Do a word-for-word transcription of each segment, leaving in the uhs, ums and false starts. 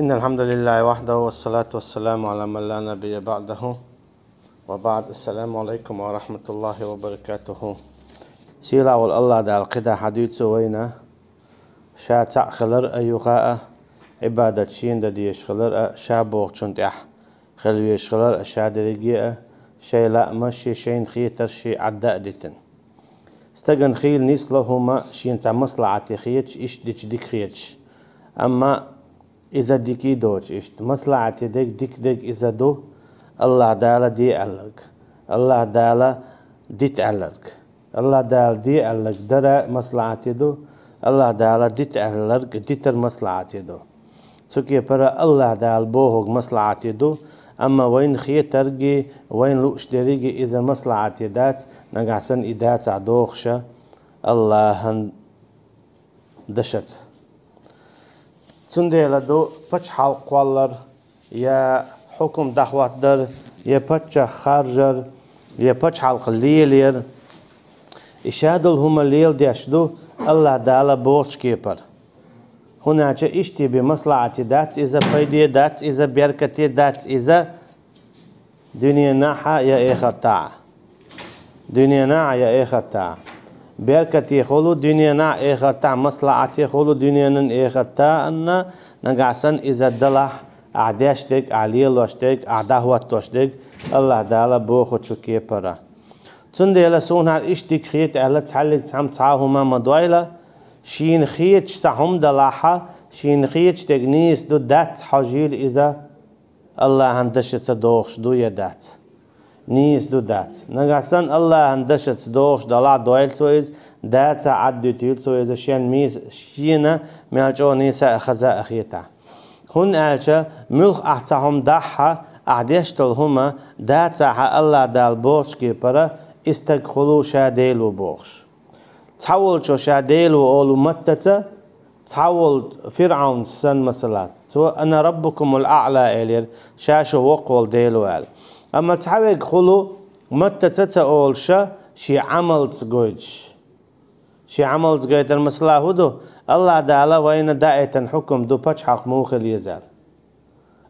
إن الحمد لله وحده والصلاة والسلام على من لا نبي بعده وبعد. السلام عليكم ورحمة الله وبركاته. Сийлахь волу АллахӀ Дала кхидӀа хьадуьйцу вайна, Ша цхьаъ хилар а юха а, Ӏибадат Шена дан дезаш хилар а, Ша бохучунна тӀехь хила везаш хилар а, Ша дерриге а, Шайн лаамаш а, Шайна хетарш а Ӏадда а дитина. Стагана хийла нисло хӀума шена цхьа маслахьате хеташ, иштта дича дика хеташ. Амма иза дика а доцуш иштта. Маслахьате дерг, дика дерг иза ду, ӏаллахӀ Дала де аьлларг, ӏаллахӀ Дала дита аьлларг. ӏаллахӀ Дала де аьлларг дара маслахьате ду, ӏаллахӀ Дала дита аьлларг дитар маслахьате ду. Цу кепара ӏаллахӀ Дала бохург маслахьате ду, амма вайна хетарг а, вайна лууш дерриг а иза маслахьате дац, нагахь санна и дацахь дохуш а АллахӀан дашаца. Цундела ду пачхьалкх кхоллар, я хьукум дӀахӀоттадар, я паччахь харжар, я пачхьалкх лелаяр. И шадолу хӀума леладеш ду АллахӀ Дала бохучу кепара. ХӀунда аьлча иштта бен маслахьате дац иза, пайде дац иза, беркате дац иза, дуьненахь а я эхартахь а. Дуьненахь а я эхартахь а. Беркате хуьлу дуьненахь а, эхартахь а, маслахьате хуьлу дуьненан а, эхартан а, нагахь санна иза далахь, ахь деш дерг, ахь лелош дерг, ахь дӀахӀоттош дерг, АллахӀ Дала бохучу кепара. Цундела суна хӀара иштта дика хета аьлла, цхьаьллиг цхьамма цхьа а хӀума ма дойла, шена хеташ цхьа хӀума далахь а, шена хеташ дерг нийса ду, дац хьожийла иза, АллахӀан дашаца дохуш ду я дац? Нийса ду, дац? Нагахь санна АллахӀан дашаца дохуш далахь а, дойла цо иза, дацахь а, Ӏаддуьтийла цо иза, шен миса, шена мел чӀогӀа нийса а, хаза а хетахь. ХӀунда аьлча муьлхха ахь цхьа хӀума дахь а, ахь деш долу хӀума дацахь а, АллахӀ Дала бохучу кепара и стаг хуьлу ша Дела ву бохуш. Цхьа волчо ша Дела ву олу маттаца, цхьа волу ФирӀавнас санна, масала, цо: «Ана раббукумул аӀла», — элира, ша шу воккха волу Дела ву аьлла. Амма цхьаверг хуьлу маттаца ца олуш а, шен Ӏамалца гойтуш. Шен Ӏамалца гайтар, масала, хӀун ду? АллахӀ Дала вайна даийтина хьукум ду пачхьалкх муха хила еза аьлла.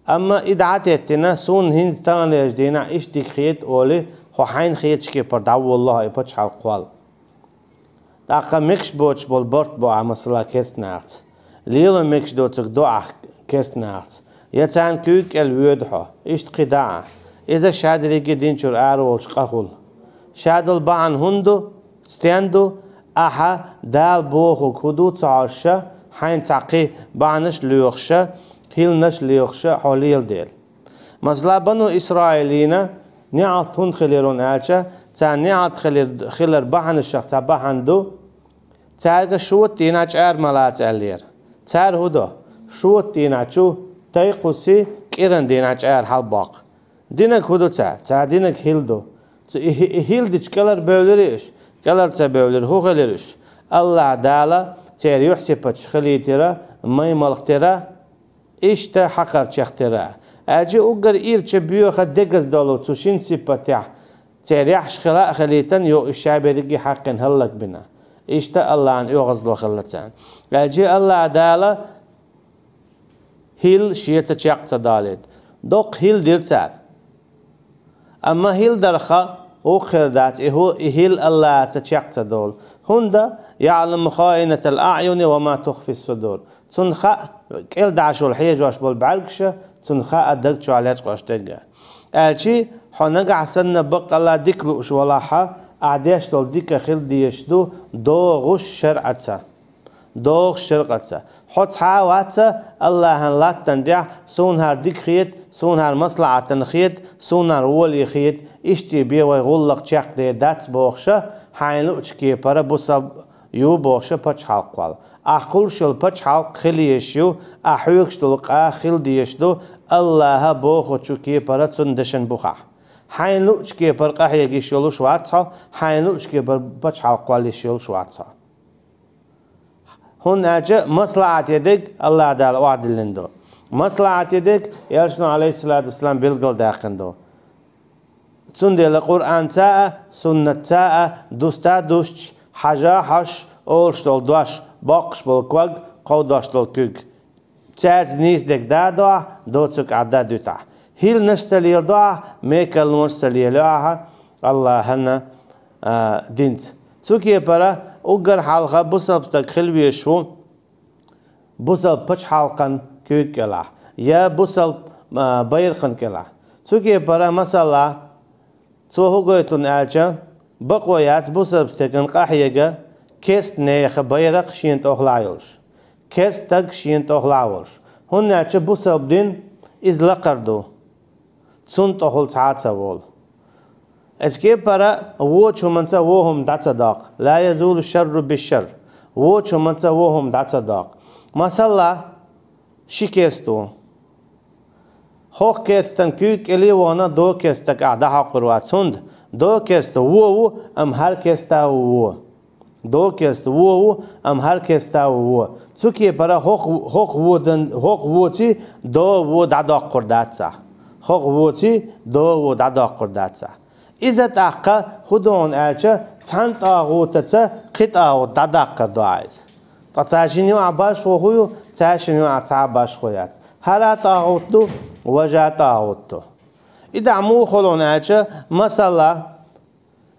Амма и дӀа а теттина, суна хӀинца таханлерчу дийнахь иштта дика хета олий, хьо хьайна хеташ кепара дӀаволало хьо и пачхьалкх кхолла. ТӀаккха мегаш боцуш болу барт бо ахь, масала, керстанашца. Лело мегаш доцург до ахь керстанашца. Я царна куьйга кӀел воьду хьо, иштта кхин дан ахь. Иза ша дерриге а динчуьра ара волуш къа хуьлу. Ша долу бахьана хӀун ду? Стен ду ахьа Дала бохург хӀун ду ца хьожуш а, хьайна цхьа кхин бахьанаш а лоьхуш а, хӀилланаш а лоьхуш а хьо леладелла? Масала, бану Исраилина неӀалт хӀунда хилира аьлча, царна неӀалт хилар, хилар бахьанашах цхьа бахьана ду. Цаьрга шота дийнахь чӀара ма лаца аьллера. Цара хӀун до? Шота дийнахь чу тайкхуссий, кӀиран дийнахь чӀара хьалабоккху. Динарг хӀун ду цара? Цара динарг хӀилла ду. Цу и, и хӀилла дича кӀелхьарбевлира уьш? КӀелхьар ца бевлира. ХӀун хилира уьш? АллахӀ Дала церан юьхь-сипаташ хилийтира, маймалх тера, иштта хьакхарчех тера. Аьлча уггар ирча боьха дегаза долу цу шина сипатехь церан яхьаш хила а хилийтина, юха уьш ша берриге а хьаькхна хӀаллакбина. Иштта АллахӀан оьгӀазло хилла царна. Аьлча АллахӀ Дала хӀилла шеца чекх ца далийта. Доккха хӀилла дира цара. Амма хӀилла дарх гӀуллакх хир дац, и хӀу-, и хӀилла АллахӀаца чекх ца долу. ХӀунда: «ЯӀламу хаинатал аӀюни ва ма тухфи ссудур». Цунна хаьа кӀел дӀа шула хьежош болу бӀаьргаш а, цунна хаьа даг чохь лечкъош дерг а. Аьлча хьо нагахь санна баккъалла дика лууш валахь а, ахь деш долу дика хила дезаш ду догӀуш шарӀаца. ДогӀуш шарӀаца. Хьо цхьа а вац АллахӀан латтана тӀехь, суна хӀара дика хета, суна хӀара маслахьатана хета, суна хӀара гӀоле хета, иштта бен вай гӀуллакх чекхдер дац бохуш а, хьайна луучу кепара бусалба ю бохуш а пачхьалкх кхолла. Ахь кхуллуш йолу пачхьалкх хила езаш ю, ахь хьоьгуш долу къа хила дезаш ду АллахӀа бохучу кепара, цуьнан дашан бухахь. Хьайна луучу кепара къахьега йиш йолуш вац хьо, хьайна луучу кепара пачхьалкх кхолла йиш йолуш вац хьо. ХӀунда аьлча маслахьате дерг АллахӀ Дала охьадиллина ду. Маслахьате дерг Элчано, Ӏалайхиссалату вассалам, билгалдаьккхина ду. Цундела Къуръанца а, суннатца а, дуста а дустуш, хьажа а хьожуш, олуш долу дош, боккхуш болу ког, кховдош долу куьг. цаьрца нийса дерг да а до ахь, доцург ахь да а дуьту ахь. ХӀилланаш ца леладо ахь, мекарлонаш ца лелайо ахь Аллахьан, а, динца. Цу кепара уггар хьалха бусалба стаг хила везаш ву бусалба пачхьалкхан куьйга кӀелахь, я бусалба, а, байракхан кӀелахь. Цу кепара, масала, цо хӀу гойту аьлча, бакъо яц бусалба стеган къахьега керста нехан байракх шена тӀехула йолуш, керста стаг шена тӀехула волуш, хӀунда аьлча бусалба дин иза лакхара ду, цунна тӀехула цхьа а ца волу. Оцу кепара вочу хӀуманца вон хӀума дӀа ца доккху. «Ла язулу шарру бишшарр». Вочу хӀуманца вон хӀума дӀа ца доккху. Масала, ши керста ву. ХӀокху керстан куьйга кӀеле а вахана, доккха керста стаг ахь дӀахьокхур вац, хӀунда доккха керста вон ву, амма хӀара керста ву вон. Доккха керста вон ву, амма хӀара керста ву вон. Цу кепара хӀокху, хӀокху водан-, хӀокху воций дон вон дӀадоккхур дац ахь. ХӀокху воций дон вон дӀадоккхур дац ахь. Иза тӀаккха хӀун ду хьуна аьлча, цхьана тӀагӀутаца кхин тӀагӀут дӀадаккхар ду ахь иза. Ткъа цаьршинна юкъахь башхо хӀун ю? Цаьршинна юкъахь цхьа а башхо яц. ХӀара а тӀагӀут ду, важа а тӀагӀут ду. И дӀа муха хуьлу хьуна аьлча, масала,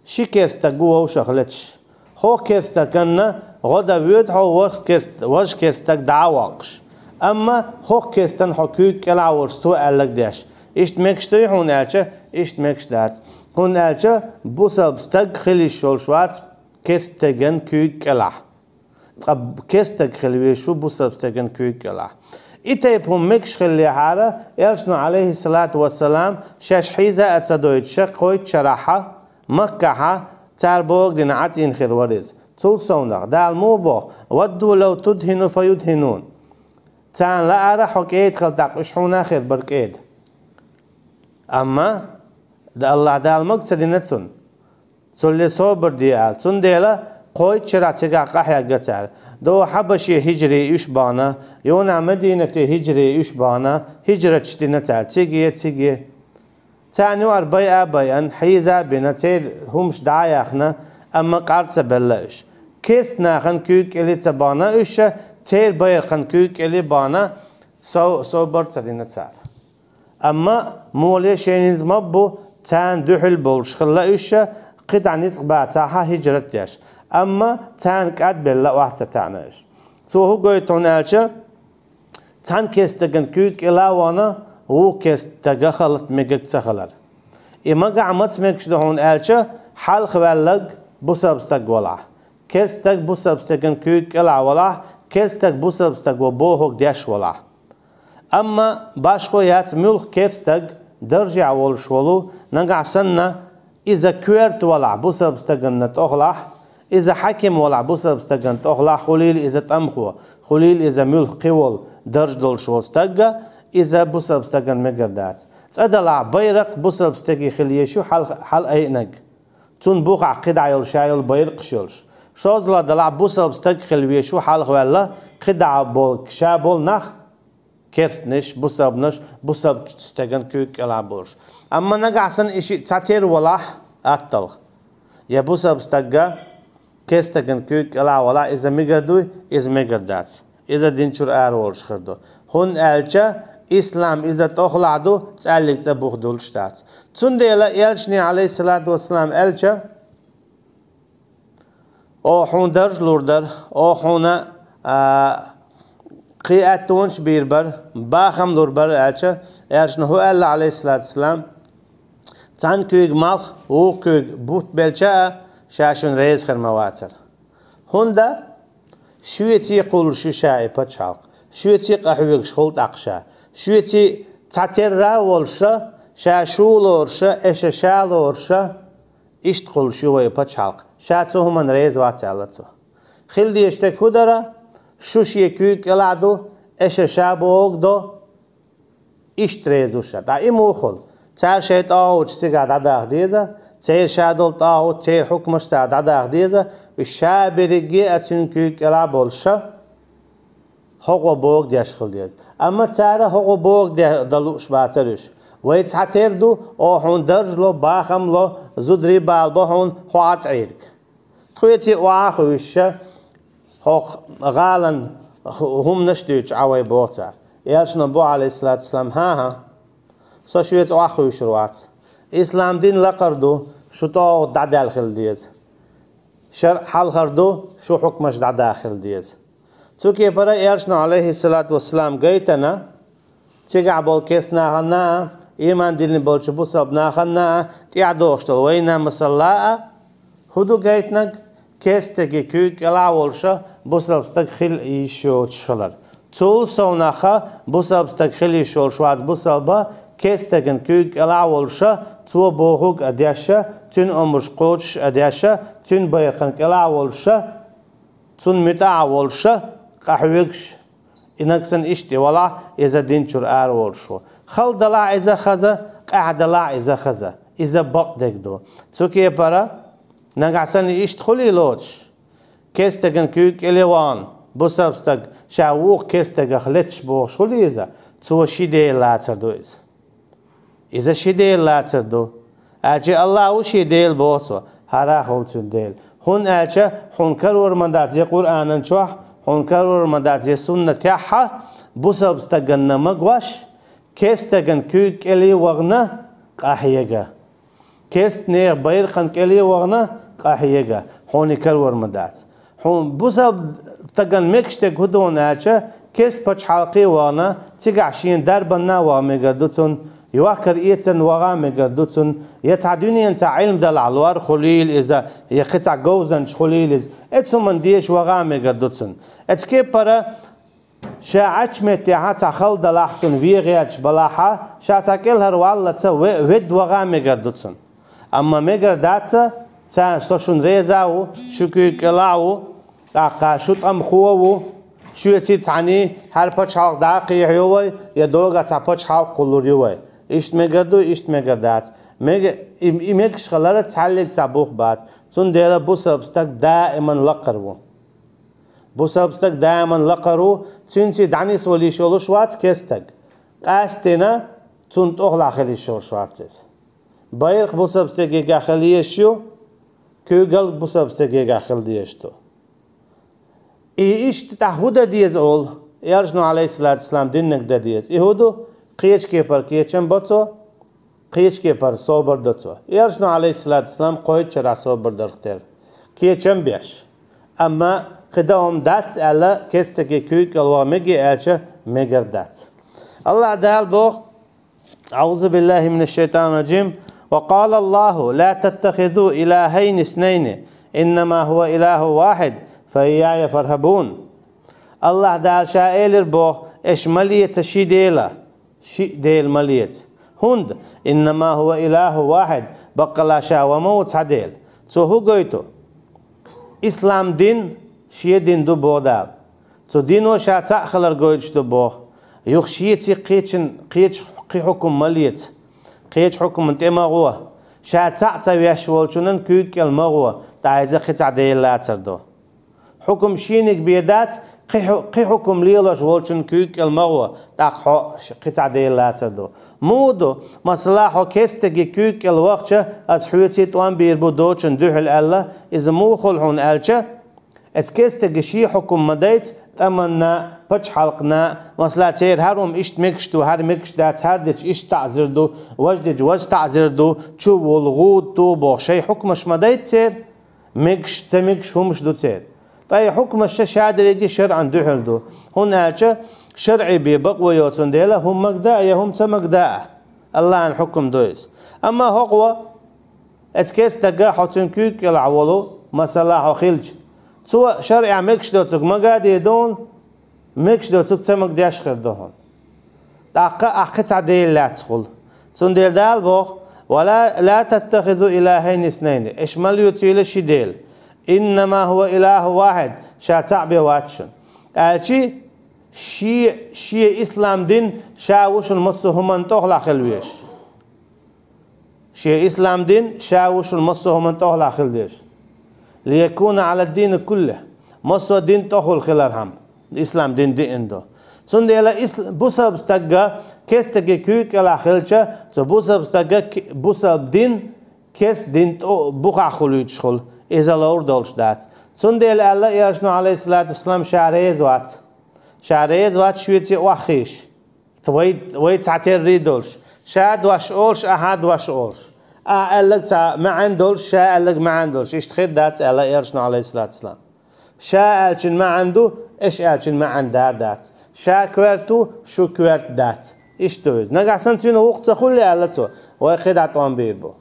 ши керста стаг ву вовшах леташ. ХӀокху керста стаганна гӀо дан воьду хьо ворхӀ керст-, важа керста стаг дӀа а воккхуш. Амма хӀокху керстан хьо куьйга кӀелахь волуш цо аьлларг деш. Иштта мегаш дуй хьуна аьлча, иштта мегаш дац. ХӀунда аьлча бусалба стаг хила йиш йолуш вац керста стеган куьйга кӀелахь. Ткъа керста стаг хила везаш ву бусалба стеган куьйга кӀелахь. И тайпа хӀума мегаш хиллехьара, Элчано, Ӏалайхиссалату вассалам, шаьш хьийза а ца дойтуш, кхойтта шарахь Маккахь цара бохург дина Ӏадийна хир вара иза. Цул совнаха, Дала муха боху: «Вадду лав тудхину фа юдхинун». Царна лаьара хьо кӀеда хила тӀаккха уьш хьуна а хир бара кӀеда. Амма Аллахь Дала мага ца дина цунна. Цулле собар де аьлла. Цундела кхойтта шарахь цигахь къахьегна цара. Дов Хьабаше хӀижре уьш бахана, юха Мединате хӀижре уьш бахана, хӀижраташ дина цара цига, цига. Царна юкъара байа а байина, хьийза а бина, церан хӀумаш дӀа а яьхна, амма къар ца белла уьш. Керста нахана куьйга кӀеле ца бахана уьш, церан байракхана куьйга кӀеле бахана, сов-, собар ца дина цара. Амма моле шайнинза ма бу, царна дуьхьал болуш хилла уьш, кхидӀа ницкъ бацахь хӀижрат деш. Амма царна кӀадбелла охьа ца таьӀна уьш. Цо хӀун гойту хьуна аьлча, цхьана керста стагана куьйга кӀела а вахана, вукху керста стага халат мегаг ца хилар. И магахь маца мегаш ду хьуна аьлча, хьалха ваьлларг бусалба стаг валахь. Керста стаг бусалба стагана куьйга кӀелахь валахь, керста стаг бусалба стаг ву бохург деш валахь. Амма башхо яц муьлхха керста стаг даржехь волуш волу, нагахь санна иза коьрта валахь бусалба стаганна тӀехулахь, иза хьаьким валахь бусалба стаганна тӀехулахь, хуьлийла иза тӀамхо, хуьлийла иза муьлхха кхин волу дарж долуш волу стагга, иза бусалба стагана мегар дац. ЦӀа далахь байракх бусалба стеге хила езаш ю хьал-, хьалаайинарг. Цунна бухахь кхидӀа йолу ша йолу байракхаш йолуш. ШозлагӀа далахь бусалба стаг хила везаш ву хьалха ваьлла, кхидӀа болу ша болу нах, керстанаш, бусалбанаш, бусалба стеган куьйга кӀелахь болуш. Амма нагахь санна и шиъ цхьатерра валахь атталха, я бусалба стагга керста стагана куьйга кӀелахь валахь, иза мегар дуй? Иза мегар дац. Иза дин чуьра араволуш хир ду. ХӀунда аьлча ислам иза тӀехулахь ду, цӀаьллиг цӀа бух дуьллуш дац. Цундела Элчане, Ӏалайхиссалату вассалам, аьлча, оха хьуна дарж лур дара, оха хьуна, а, кхин аьттонаш бийр бара, бахам лур бара аьлча, Элчано хӀун аьлла, Ӏалайхиссалату вассалам, цхьана куьйга малх, вукху куьйга бутт белча а, ша шуна реза хир ма вацара. ХӀунда? Шуьца кхуллуш ю ша и пачхьалкх, шуьца къахьоьгуш хуьлу тӀаккха ша, шуьца цхьатерра а волуша, ша шу лоруша, эша ша лоруша, иштта кхуллуш ю вай пачхьалкх, ша цу хӀуманна реза вац аьлла цо. Хила дезаш дерг хӀун дара? Шу шен куьйга кӀелахь ду, эша ша бохург до, иштта реза ву ша. ТӀаккха и муха хуьлу? Цара шайн тӀагӀуташ цигахь дӀадаха деза, церан ша долу тӀагӀут, церан хьукмаш цара дӀадаха деза, уьш ша берриге а цуьнан куьйга кӀелахь болуша, хӀокхо бохург деш хила деза. Амма цара хӀокхо бохург де-, дан лууш бацара уьш. Вай цхьатерра ду, оха хьуна дарж ло, бахам ло, зударий бала бо хьуна, хьо Ӏа тӀе Ӏийриг. Тхоьца охьа а хууьйша, хӀокху гӀалан хӀу-, хӀуманаш а дуьйцуш Ӏа вай боху цара. Элчано бо, Ӏалайхиссалату вассалам: «ХӀан-хӀа, со шуца охьахуьйшур вац. Ислам дин лакхара ду, шу тӀогӀа дӀадаьлла хила деза. ШарӀ хьалхара ду, шу хьукмаш дӀадаха хила деза». Цу кепара Элчано, Ӏалайхиссалату вассалам, гайтина, цигахь болу керста нахана а, ийман диллина болчу бусалба нахана а тӀаьхьадогӀуш долу вайна масала а, хӀун ду гайтинарг? Керстаге куьйга кӀелахь а волуша бусалба стаг хила йиш йоцуш хилар. Цул совнаха бусалба стаг хила йиш йолуш вац бусалба, керстаган куьйга кӀелахь а волуша, цо бохург а деш, цуьнан омраш кхочуш а деш, цуьнан байракхан кӀелахь а волуша, цунна муьтӀахь а волуша, къахьоьгуш. И нагахь санна иштта валахь, иза дин чуьра ара волуш ву. Хала далахь иза хаза, къаьхьа далахь иза хаза. Иза бакъдерг ду. Цу кепара, нагахь санна иштта хуьлий лоцуш, керстаган куьйга кӀеле вахана, бусалба стаг ша вукху керстагах леташ бохуш хуьлий иза, цо ши дела лацар ду иза. Иза ши дела лацар ду. Аьлча Аллах ву шен Дела боху цо, хӀара а хуьлу цуьнан Дела. ХӀунда аьлча хьуна карор ма дац я Къуръанан чохь, хьуна карор ма дац я суннатехь, бусалба стаганна магош, керстаган куьйга кӀеле вахана къахьега. Керста нехан байракхан кӀеле вахана къахьега, хьуна карор ма дац. Хьуна бусалба стаган мегаш дерг хӀун ду аьлча, керста пачхьалкхе вахана, цигахь шена дарбанна а ваха мегар ду цунна, йохкар-эцарна ваха а мегар ду цунна, я цхьа дуьненан цхьа Ӏилма далахь лор хуьлийла иза, я кхин цхьа говзанча хуьлийла иза, оцу хӀуманна деша ваха а мегар ду цунна. Оцу кепара ша Ӏачу меттехь цхьа хала далахь цунна вен гӀерташ балахь, ша цхьа кӀелхьарваллалц ве-, ведда ваха а мегар ду цунна. Амма мегар дац, царна: «Со шуна реза а ву, шу куьйга кӀелахь а ву, тӀаккха шу тӀамхо а ву, шуьца цхьаьний хӀара пачхьалкх дӀа а кхехьо вай, я догӀа цхьа пачхьалкх кхуллур ю вай». Иштта мегар ду, иштта мегар дац. Мега-, и, и мегаш хилар цхьаллиг цхьа бух бац. Цундела бусалба стаг даиман лакхара ву. Бусалба стаг даиман лакхара ву, цуьнца дӀанисвала йиш йолуш вац керстаг. Къаьсттина цунна тӀохула хила йиш йолуш вац иза. Байракх бусалба стегегахь хила езаш ю, куьйгалла бусалба стегегахь хила дезаш ду. И иштта тӀаккха хӀун дан деза олу, Элчано, Ӏалайхиссалату вассалам, диннарг дан деза. И хӀун ду? Кхечу кепара кечам бо цо, кхечу кепара собар до цо. Элчано, Ӏалайхиссалату вассалам, кхойтта шарахь собар дарх тера, кечам беш. Амма кхин дан хӀума дац аьлла, керстаге куьйга кӀелваха мегий аьлча, мегар дац. Аллах Дала боху: أعوذ بالله من الشيطان الرجيم. وقال الله: لا تتخذوا إلهين اثنين إنما هو إله واحد فإياي فارهبون. Аллах Дала ша элира боху: «Аша ма леца ши дела, шиъ дела ма леца. ХӀунда: إنما هو إله واحد, баккъалла ша ван ма ву цхьа Дела». Цо хӀун гойту? Ислам дин шен дин ду боху Дала. Цу дино ша цхьаъ хилар гойтуш ду боху. Юха шеца кхечун, кхечу кхин хьукум ма леца. Кхечу хьукумна тӀе ма гӀо. Ша цхьаъ ца веш волчунна куьйга кӀел ма гӀо, тӀаккха иза кхин цхьа Дела лацар ду. Хьукум шениг бен дац, кхин хьу-, кхин хьукум лелош волчунна куьйга кӀел ма гӀо, тӀаккха хьо ш-, кхин цхьа Дела лацар ду. Муха ду, масала, хьо керстаге куьйга кӀел вахча, аса хьоьций тӀом бийр бу доцчунна дуьхьал аьлла, иза муха хуьлу хьуна аьлча, оцу керстаге шен хьукум ма дайца, тӀаманна, пачхьалкхна, масала, церан хӀара хӀума иштта мегаш ду, хӀара мегаш дац, хӀара дича иштта таӀзар ду, важа дича важа таӀзар ду, чу волу гӀуда ту боху шайн хьукмаш ма дайца церан. Мегаш, ца мегаш хӀумаш ду церан. Ткъа и хьукмаш ша-ша дерриге шарӀан дуьхьал ду. ХӀунда аьлча шарӀе бен бакъо йоцун дела, хӀума магда а, я хӀума ца магда а, Аллахьан хьукум ду иза. Амма хӀокхо, оцу керстага хьо цуьнан куьйга кӀелахь волу, масала, хьо хилча, цо шарӀехь мегаш доцург мага а де ду хьуна, мегаш доцург ца магадеш хир ду хьуна. ТӀаккха ахь кхин цхьа Дела лаьцна хуьлу. Цундела Дала боху: «ولا، لا تتخذوا إلهين اثنين». Аша ма лоьцийла ши Дела. «إنما هو إله واحد», ша цхьаъ бен вац шуна. Аьлчи, шен, шен ислам дин ша ву шуна массо а хӀуманна тӀохула хила везаш. Шен ислам дин ша ву шуна массо а хӀуманна тӀохула хила дезаш. «ليكون على الدين كله». Массо а дин тӀохула хилархьама, ислам дин диъна ду. Цундела ис-, бусалба стага керстаге куьйга кӀелахь хилча, цу бусалба стага ки-, бусалба дин керста дин тӀо-, бухахь хуьлуьйтуш хуьлу, иза ловр долуш дац. Цундела аьлла Элчано, Ӏалайхиссалату вассалам, ша реза вац. Ша реза вац шуьца охьахийша. Вай, вай цхьатерра долуш, ша дош олуш, ахьа дош олуш. Ахьа аьлларг цхьа маьӀна долуш, ша аьлларг маьӀна долуш. Иштта хир дац аьлла элчано, Ӏалайхиссалату вассалам. Ша аьллачун маьӀна ду, аша аьллачун маьӀна да дац. Ша коьрта ву, шу коьрта дац. Иштта ду иза. Нагахь санна цуьнан гӀуллакх ца хуьлу аьлла цо, вай кхидӀа тӀом бийр бу.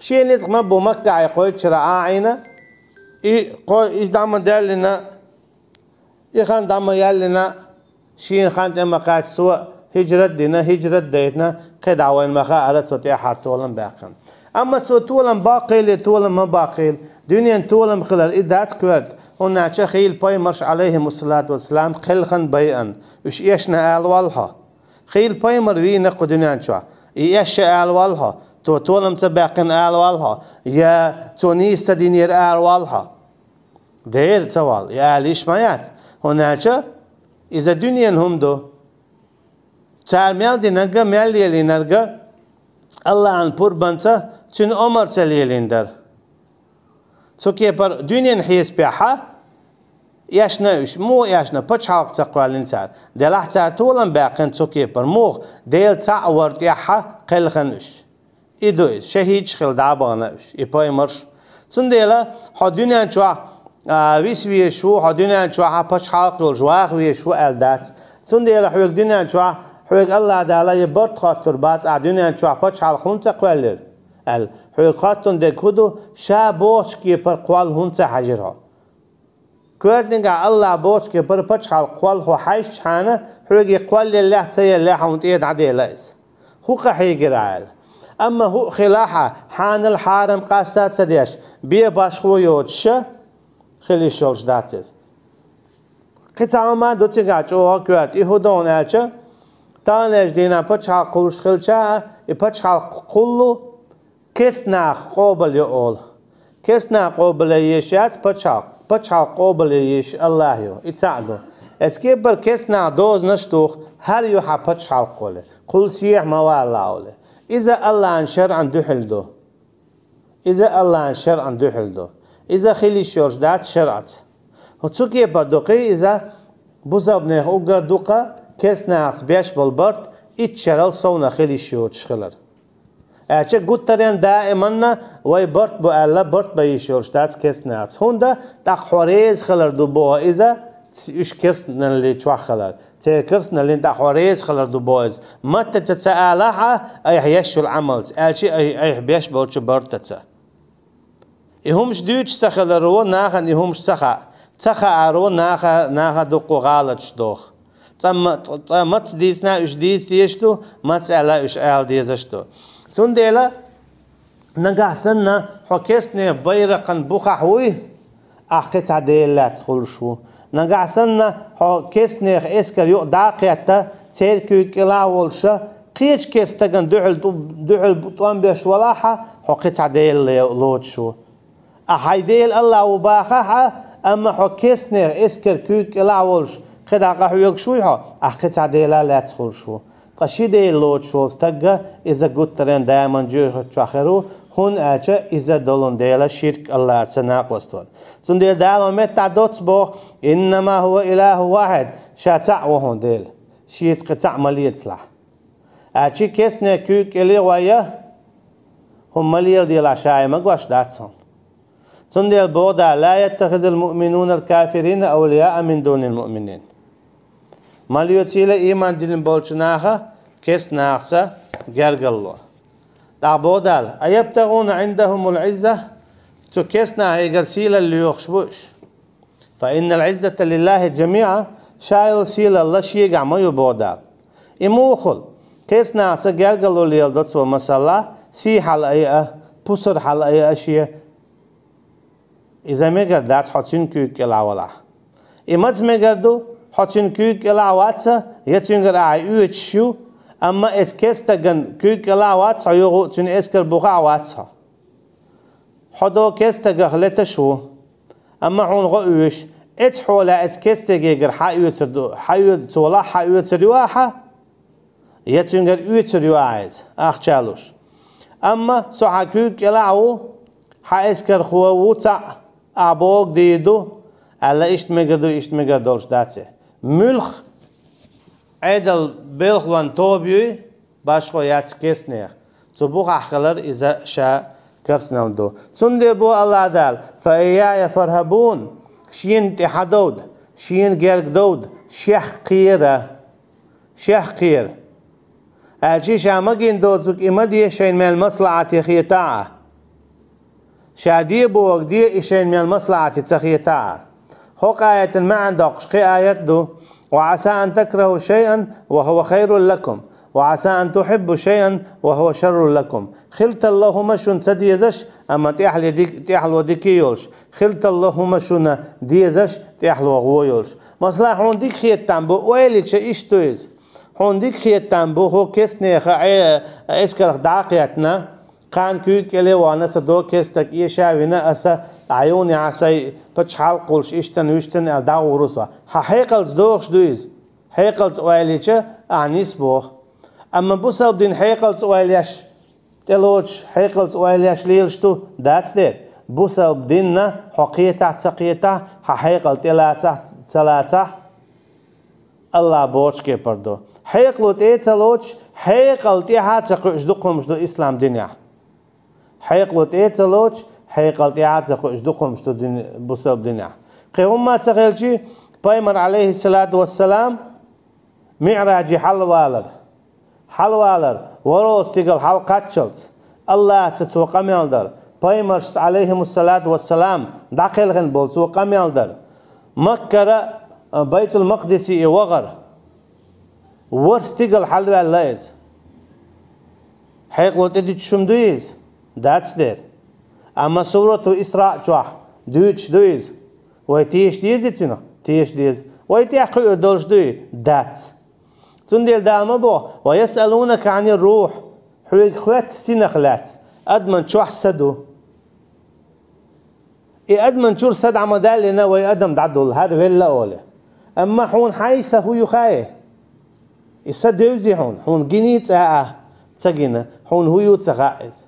Шен ницкъ ма бу Маккахь кхойтта шарахь а Ӏийна, и кхо-, и дӀа ма даьллина, и хан дӀа ма яьллина, шена хан тӀе ма кхаьчна, цо хӀижрат а дина, хӀижрат а дайтина, кхидӀа вайна ма хаьара цо тӀаьххьара толам баьккхина. Амма цо толам баккхийла, толам ма баккхийла, дуьненан толам хилар и дац коьрта, хӀунда аьлча хийла пайхамарш, Ӏалайхимуссалату вассалам, кхелхина байъина, уьш эшна ала валла хьо. Хийла пайхамар вийна кху дуьнен чохь, и эшша ала валла хьо, цо толам ца баьккхина ала валла хьо, я цо нийса ца динера ала валла хьо. Дера ца валла, и ала йиш ма яц, хӀунда аьлча иза дуьненан хӀума ду. Цара мел динарг а, мел лелийнарг а АллахӀан пурбанца, цуьнан омарца лелийна дара. Цу кепара дуьненан хьесапехь эшна уьш, муха эшна, пачхьалкх ца кхоьллина цара. Делахь цара толам баьккхина цу кепара, муха, Дела цхьаъ вар тӀехь кхелхина уьш. И ду иза, шахӀидаш хилла дӀа а бахана уьш, и пайхамарш. Цундела хьо дуьнен чохь, а, виса везаш ву, хьо дуьнен чохь пачхьалкх йолуш ваха везаш ву аьлла дац. Цундела хьоьга дуьнен чохь, хьоьга АллахӀ Дала я барт хоттур бац, ахь дуьнен чохь пачхьалкх хӀунда ца кхоьллира аьлла. Хьоьга хоттун дерг хӀун ду, ша бохучу кепара кхолла хӀунда ца хьаьжира хьо? Коьртаниг а АллахӀ бохучу кепара пачхьалкх кхолла хьо хьаьжчхьана, хьоьга и кхолла еллехь а, ца еллехь а хьуна тӀера дӀаделла иза. ХӀу кхахьийгира аьлла. Амма хӀу а хилахь а, хьанал хьарам къаста а ца деш, бен башхо йоцуш а хила йиш йолуш дац иза. Кхин цхьа хӀума ду цигахь чӀогӀа коьрта, и хӀун ду хьуна аьлча, таханлерчу дийнахь пачхьалкх кхуллуш хилча а, и пачхьалкх кхуллу, керста нах къобал йо олу. Керста нах къобалъе езаш яц пачхьалкх, пачхьалкх къобалъе езаш АллахӀ ю, и цхьаъ ду. Эцу кепара керста нах дозанаш а туху, хӀара ю хьан пачхьалкх олий, кхул сехьа ма валалахь олий. Иза АллахӀан шарӀан дуьхьал ду. Иза АллахӀан шарӀан дуьхьал ду. Иза хила йиш йолуш дац шарӀаца. Цу кепара ду кхин иза, бусалбанех уггар дукха керста нахаца беш болу барт итт шерал совнах хила йиш йоцуш хилар. Аьлча гуттаренна даиманна вай барт бу аьлла, барт бан йиш йолуш дац керста нахаца. ХӀунда тӀаккха хьо реза хилар ду боху иза, ц-, уьш керстаналлин чохь хилар. Церан керстаналлин тӀаккха хьо реза хилар ду боху иза. Маттаца ца алахь а, айхьа еш йолу Ӏамалца, аьлча ай-, айхьа беш болчу бартаца. И хӀумаш дуьйцуш ца хиларо нахана и хӀумаш ца хаьа. Ца хааро наха, наха дуккха гӀалаташ доху. Цкъа ма-, цкъа маца дийцина уьш дийца дезаш ду, маца аьлла уьш ала дезаш ду. Цундела нагахь санна хьо керстанех байракхан бухахь вуй, ахь кхин цхьа Дела лаьцна хуьлуш ву. Нагахь санна хьо керстанех эскар юкъа дӀа а кхетта, церан куьйга кӀелахь а волуша, кхечу керста стагана дуьхьал тӀу-, дуьхьал тӀом беш валахьа, хьо кхин цхьа Дела ле-, лоцуш ву. Ахь хьайн Дела АллахӀ ву бахахь а, амма хьо керстанех эскар куьйга кӀелахь а волуш, кхидӀа къахьоьгуш вуй хьо, ахь кхин цхьа Дела лаьцна хуьлуш ву. Ткъа ши Дела лоцуш волу стагга иза гуттаренна даиман жоьжахати чохь хир ву, хӀунда аьлча иза долун Дела ширк АллахӀаца накъост вара. Цундела Дала меттахь доцца боху: «Иннама хӀува илахӀу вахьид», ша цхьаъ ву хьуна Дела, шеца кхин цхьаъ ма лецалахь. Аьлча керстанех куьйга кӀеле а гӀой, хӀума ма леладелахь, ша и магош дац хьуна. Цундела боху Дала: «Ла яттахизул муъминунал кафирина авлияа мин дунил муъминин». Ма лоьцийла ийман диллина болчу наха керста нахаца гергарло. ТӀаккха боху Дала: «АябтагӀуна гӀиндахумул гӀизза?» Цу керста нахехьара сийлалла лоьхуш бу уьш? «Фа иннал гӀиззата лиллахӀи жамиӀа», ша йолу сийлалла шегахь ма ю боху Дала. И муха хуьлу? Керста нахаца гергарло леладо цо, масала, сий хьалаайа а, пусар хьалаайа а шен. Иза мегар дац хьо цуьнан куьйга кӀелахь валахь. И маца мегар ду, хьо цуьнан куьйга кӀелахь вац а, я цуьнгара ахьа оьцуш ю, амма эцу керста стагана куьйга кӀелахь вац хьо, юха цуьнан эскар бухахь вац хьо. Хьо до керста стагах леташ ву, амма хьуна гӀо оьшу, эцу хьолехь эцу керста стагегара хьан оьцур ду, хьан оьцу-, цо лахь хьан оьцур ю ахьа, я цуьнгара оьцур ю ахьа иза, ахча луш. Амма со хьан куьйга кӀелахь ву, хьан эскархо ву цхьаъ, ахьа бохург дийр ду, аьлла, иштта мегар ду, иштта мегар долуш дац и. Муьлх Ӏедал белхалонна тоба юй, башхо яц кестнех. Цу бухахь хилар иза ша керстанал ду. Цундела бо Аллах Дала: «Фа ийяя фархабун», шена тӀе хьадовда, шена герга довда, шех кхера. Шех кхера. Аьлча ша магийна доцург и ма де шайна мел маслахьате хетахь а. Ша де бохург де, и шайна мел маслахьате ца хетахь а. ХӀокху аятан маьӀна доккхуш кхин аят ду: «Ва Ӏаса ан такраху шайъан ва хӀува хайрун лакум, ва Ӏаса ан тухьиббу шайъан ва хӀува шаррун лакум». Хила талла хӀума шуна ца дезаш, амма тӀаьхьале дик-, тӀаьхьало дика йолуш. Хила талла хӀума шуна дезаш, тӀаьхьало гӀо йолуш. Масала, хьуна дика хетам бу, ойла йича иштта ду иза. Хьуна дика хетам бу, хӀокху кестнеха Ӏе-, эскарх дӀа а кхетна, кхана куьйга кӀеле а вахана, сан дог кестаг эша а вина, аса Ӏа юханехьа сайн пачхьалкх а кхуллуш, иштта-вуьшта аьлла дӀагӀур ву со. Хьан хьекъалца догӀуш ду иза? Хьекъалца ойла йича, ахьа нис боху. Амма бусалба дин хьекъалца ойла еш, тӀелоцуш, хьекъалца ойла еш лелаш ду, дац дера. Бусалба динна хьо кхетахь а, ца кхетахь а, хьан хьекъал тӀелацахь а, ца лацахь а, Аллах бохучу кепара ду. Хьекъало тӀе а ца лоцуш, хьекъал тӀаьхьа а ца кхуьуш дукха хӀумаш ду ислам динехь. Хьекъало тӀе а ца лоцуш, хьекъал тӀаьхьа а ца кхуьуш дукха хӀумаш ду дин-, бусалба динехь. Кхин хӀумма а ца хилча, пайхамар, Ӏалайхиссалату вассалам, МиӀражехь хьалавалар. Хьалавалар, ворхӀалгӀа стигала хьалакхаччалц, Аллаца цо къамел дар, пайхамаршца, Ӏалайхимуссалату вассалам, дӀакхелхина болу цо къамел дар, Маккара, а, Байтул-Макъдисе и вахар. ВорхӀ стигала хьалаваьлла иза. Хьекъало тӀедуьтуш хӀума дуй иза? Дац дера. Амма Сурату Исраъ чохь дуьйцуш ду иза. Вай теша дезий цунах? Теша деза. Вай тӀекхуьур долуш дуй? Дац. Цундела Дала ма боху: «Ва ясъалунака Ӏанир рухь», хьоьга хоьтту синах лаьцна, адаман чохь са ду. И адаман чуьра са дӀа ма даьллина, вай адам дӀадолу, хӀара велла а олий. Амма хьуна хьайн са хӀун ю хаьий? И са девзий хьуна? Хьуна гиний цкъа а? Ца гина, хьуна хӀун ю ца хаьа иза.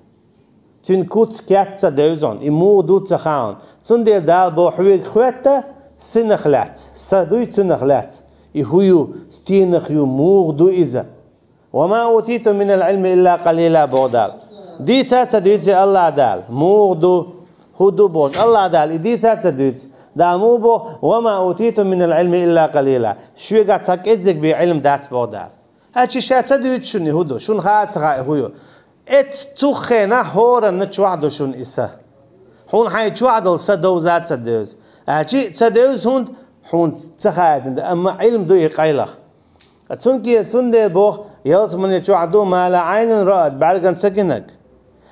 Цуьнан куц, кеп ца девза хьуна, и муха ду ца хаьа хьуна. Цундела Дала боху, хьоьга хоьтту синах лаьцна, са дуй цунах лаьцна, и хӀун ю, стенах ю, муха ду иза. «Ва ма утитум минал Ӏилми илла къалила», боху Дала. Дийца а ца дуьйцу Аллах Дала, муха ду, хӀун ду бохуш, Аллах Дала и дийца а ца дуьйцу. Дала муха боху: «Ва ма утитум минал Ӏилми илла къалила». Шуьгахь цхьа кӀеззиг бен Ӏилма дац, боху Дала. ХӀаьта ша ца дуьйцу шуна и хӀун ду, шуна хаа а ца хаьа и хӀун ю. Эццу цу хенахь хӀоранна чохь ду шуна и са. Хьуна хьайн чохь долу са довза а ца девза. Аьлча а ца девза хӀунда, хьуна ца хаийтина ду, амма Ӏилма ду и къайлаха. Цундела, цундела боху, ялсамане чохь ду ма ла Ӏайнун раат, бӀаьргана ца гинарг.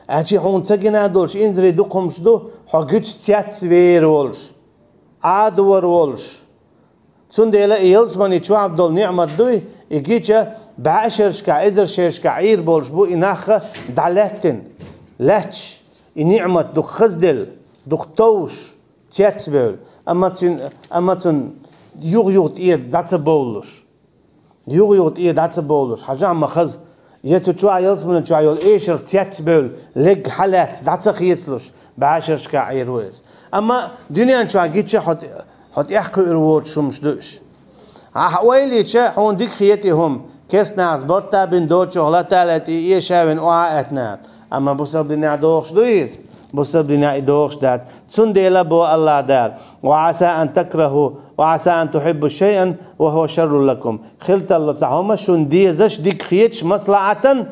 Аьлча а хьуна ца гина а долуш, инзаре дукха хӀумаш ду, хьо гича цецвер волуш, Ӏадавар волуш. Цундела и ялсамане чохь долу ниӀмат дуй, и гича бӀе шерашкахь, эзар шерашкахь Ӏийр болуш бу и нах дӀалаьттина, лаьтташ, и ниӀмат дукха хазделла, дукха товш, цецбевлла, амма цуьнан, амма цунна юха-юха тӀера дӀа ца бовлуш. Юха-юха тӀера дӀа ца бовлуш, хьажахь ма хаза. Я цу чохь, ялсамане чохь йолу эшарх цецбевлла, легга хьалаьцна дӀа ца хецалуш, бӀе шерашкахь Ӏийр ву иза. Амма дуьнен чохь гича хьо тӀе-, хьо тӀекхуьур воцуш хӀумаш ду уьш. Ахьа ойла йича, хьуна дика хета и хӀума, кестнахьа барт а бина доцчух латале тӀе эша а вина охьа а аьтна. Амма бусалба динехь догӀуш дуй иза? Бусалба динехь и догӀуш дац. Цундела боху Аллах Дала: «Ва Ӏаса ан такраху, ва Ӏаса ан тухьиббу шайъан, ва хӀува шаррун лакум». Хила талла цхьа хӀума шуна дезаш дика хеташ маслахьатан,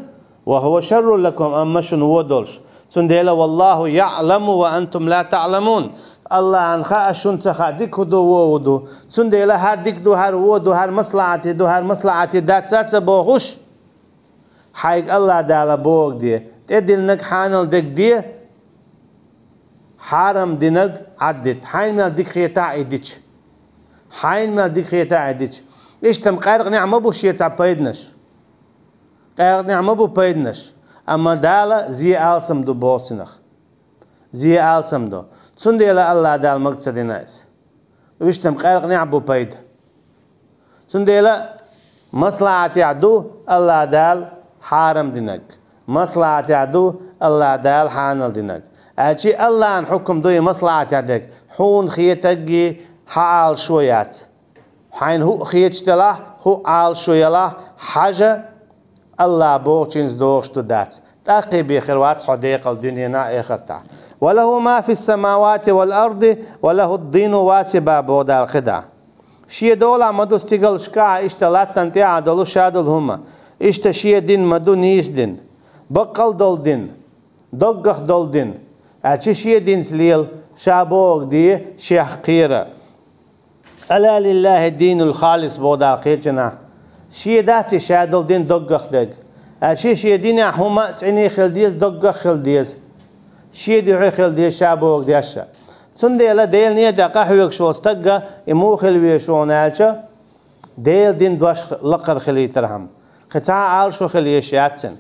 ва хӀува шаррун лакум, амма шуна вон долуш. Цундела: «Валлаху яъламу ва антум ла таъламун». Аллахьан хаьа, шуна ца хаьа, дика хӀун ду, вон хӀун ду. Цундела хӀара дика ду, хӀара вон ду, хӀара маслахьате ду, хӀара маслахьате дац а ца бохуш, хьайга Аллах Дала бохург де, тӀедиллинарг хьанал дерг де, хьарам динарг Ӏаддита. Хьайна мел дика хетахь а и дича. Хьайна мел дика хетахь а и дича. Иштта-м къаьркъанехь ма бу шен цхьа пайданаш. Къаьркъанехь ма бу пайданаш. Амма Дала зе алсам ду боху цунах. Зе алсам ду. Цундела Аллах Дала мага ца дина иза. Иштта-м къаьркъанехь бу пайда. Цундела маслахьатехь ду Аллах Дала хьарам динарг. Маслахьатехь ду Аллах Дала хьанал динарг. Аьлча а Аллахьан хьукам ду и маслахьатехь дерг. Хьуна хетарг а хьан Ӏалашо яц. Хьайна хӀуъа хеташ делахь, хӀу Ӏалашо ялахь, хьажа, АллахӀа бохучуьнца догӀуш ду дац. ТӀаккха бехир вац хьо декъала дуьненахь а, эхартахь. «وله ما في السماوات والأرض وله الدين واصبا», боху Дала кхидӀа. Шен долахь ма ду стигалшкахь а, иштта латтана тӀехь а долу ша долу хӀума. Иштта шен дина ма ду нийса дина, баккъал долу дина, доггах долу дина. Аьлча шен динца лела, ша бохург де, шех кхера. «ألا لله الدين الخالص», боху Дала кхечанахь. Шен дац и ша долу дин доггах дерг. Аьлча шен динехь хӀума а цӀена хила деза, доггах хила деза. Шен дуьхьа хила деза ша бохург деш а. Цундела Делан некъа тӀе къахьоьгуш волу стагга и муха хила веза хьуна аьлча, Делан дин дош лакхара хилийтархьама. Кхин цхьа а Ӏалашо хила езаш яц цуьнан.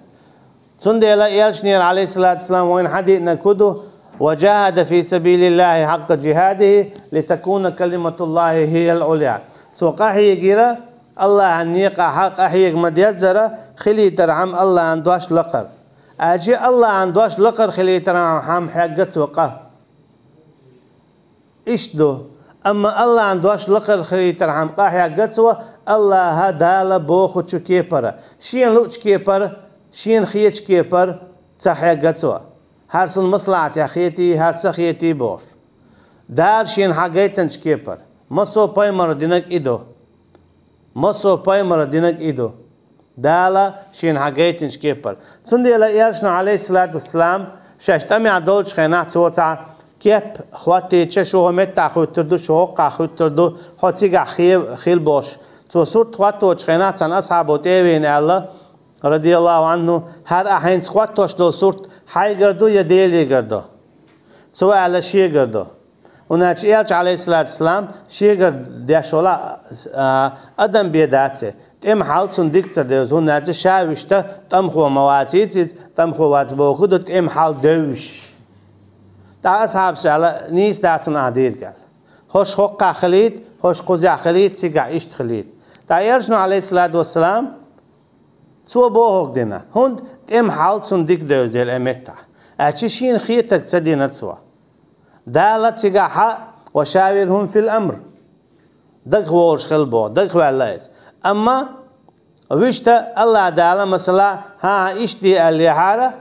Цундела Элчанера, Ӏалайхиссалату вассалам, вайна хьадиънарг хӀун ду: «وجاهد في سبيل الله حق جهاده لتكون كلمة الله هي العليا». Цо къахьегира, АллахӀан некъахь къахьега ма-деззара, хилийтархьама АллахӀан дош лакхара. Аьлча АллахӀан дош лакхара хилийтархьама хьегна цо къа. Иштта ду. Амма АллахӀан дош лакхара хилийтархьама къахьегна цо, АллахӀа, Дала бохучу кепара, шена луучу кепара, шена хетачу кепара ца хьегна цо. ХӀара суна маслахьатехь хетий, хӀара ца хетий бохуш. Дала шена хьагайтинчу кепара. Массо а пайхамара динарг и ду. Массо а пайхамара динарг и ду. Дала шена хьагайтинчу кепара. Цундела Элчано, Ӏалайхиссалату вассалам, шаьш тӀамехь долчу хенахь цо цхьа кеп хӀоттийча, шу хӀокху меттехь хӀуьттур ду, шу хӀокхахь хӀуьттур ду, хьо цигахь хе-, хила бохуш. Цо сурт хӀотточу хенахь цхьана асхьабо тӀе а веана аьлла, радияллаху Ӏанху: «ХӀара ахь хӀинца хӀоттош долу сурт хьайгара ду я Делигара ду?» Цо аьлла: «Шегара ду». ХӀунда аьлча Элча, Ӏалайхиссалату вассалам, шегара деш волу, а, адам бен дац и. ТӀеман хьал цунна дика ца девза, хӀунда аьлча ша вуьшта тӀамхо ма вацийца иза, тӀамхо вац бохург ду, тӀеман хьал девзаш. ТӀаккха асхьабаша аьлла: «Нийса дац хьуна ахь дийриг», аьлла. ХӀорш хӀокхахь хилийта, хӀорш кхузахь хилийта, цигахь иштта хилийта. ТӀаккха Элчано, Ӏалайхиссалату вассалам, цо бохург дина, хӀунда тӀеман хьал цунна дика девза дела и меттахь. Аьлча шена хетарг ца дина цо. Дала цигахь хьа: «وشاورهم في الأمر». Дагахь волуш хила боху, дагахь ваьлла иза. Амма вуьшта АллахӀ Дала, масала, хӀан-хӀа, иштта де аьллехьара,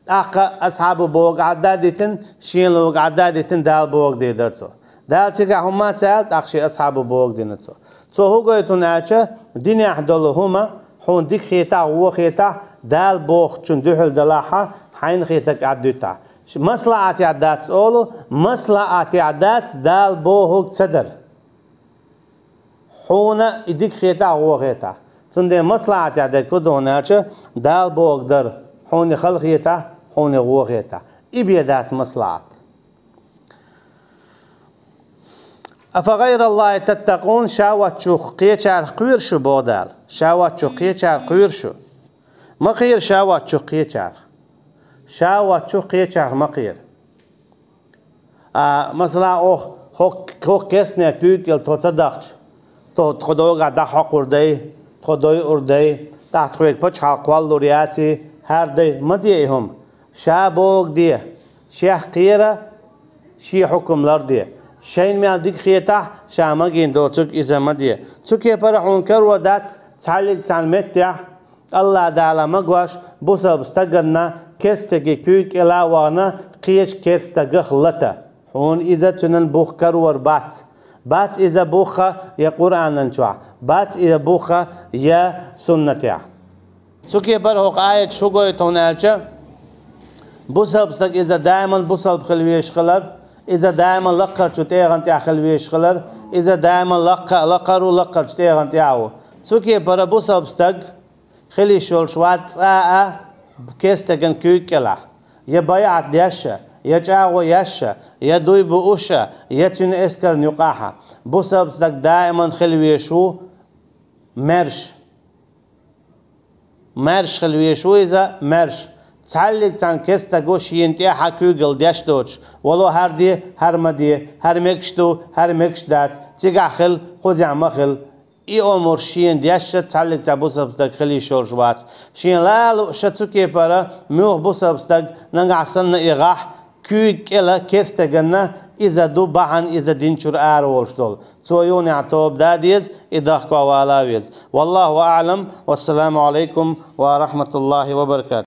тӀаккха асхьабо бохург Ӏадда а дитина, шена луург Ӏадда а дитина, Дала бохург дийр дара цо. Дала цигахь хӀумма а ца аьлла, тӀаккха шен асхьабо бохург дина цо. Цо хӀун гойту хьуна аьлча, динехь долу хӀума хьуна дика хетахь, вон хетахь, Дала бохучунна дуьхьал далахь, хьайна хетарг Ӏаддуьтахь. Ш-, маслахьатехь дац олу, маслахьатехь дац Дала бохург ца дар. Хьуна и дика хетахь, вон хетахь. Цундела маслахьатехь дерг хӀун ду хьуна аьлча, Дала бохург дар, хьуна и хала хетахь, хьуна и вон хетахь. И бен дац маслахьат. «أفغير الله تتقون», ша воцчух кхечарах кхоьру шу, боху Дала. Ша воцчух кхечарах кхоьру шу. Ма кхера ша воцчух кхечарах. Ша воцчух кхечарах ма кхера. А, масала, оха хӀокху, хӀокху керстанера куьйга кӀела тхо ца дахча, тхо, тхо догӀа дӀахьокхур дай, тхо дойур дай, тӀаккха тхоьга пачхьалкх кхоллалур яций, хӀара дай, ма де и хӀума. Ша бохург де, шех кхера, шен хьукам ларде. Шайна мел дика хетахь, ша магийна доцург иза ма де. Цу кепара хьуна карор дац цхьаьллиг цхьана меттехь, АллахӀ Дала магош, бусалба стаганна керстаге куьйга кӀела а вахана, кхечу керстагах лата. Хьуна иза цуьнан бух карор бац. Бац иза бух я Къуръанан чохь, бац иза бух я суннатехь. Цу кепара хӀокху аяташ хӀун гойту хьуна аьлча, бусалба стаг иза даиман бусалба хила везаш хилар, иза даиман лакхарчу тӀегӀан тӀехь хила везаш хилар, иза даиман лакха-, лакхара ву, лакхарчу тӀегӀан тӀехь а ву. Цу кепара бусалба стаг хила йиш йолуш вац цкъа а керстаган куьйга кӀелахь, я байӀат деш а, я чӀагӀо еш а, я дуй бууш а, я цуьнан эскарна юкъахь а. Бусалба стаг даиман хила везаш ву маьрша. Маьрша хила везаш ву иза, маьрша. Цхьаьллиг цхьана керстаго шена тӀехь а куьйгалла деш доцуш, вало хӀара де, хӀара ма де, хӀара мегаш ду, хӀара мегаш дац, цигахь хила, кхузахь ма хила. И омра шена деш а цхьаьллиг цхьа бусалба стаг хила йиш йолуш вац. Шена ла а лууш а цу кепара муьлхха бусалба стаг нагахь санна и гӀахь куьйга кӀела керстаганна Иза ду бахьан, иза дин чура ара волуш долу. Цо юханехь тоба дан деза, и дахко вала веза. Валлаху аълам. Вассаламу алайкум ва рахматуллахи ва баракатух.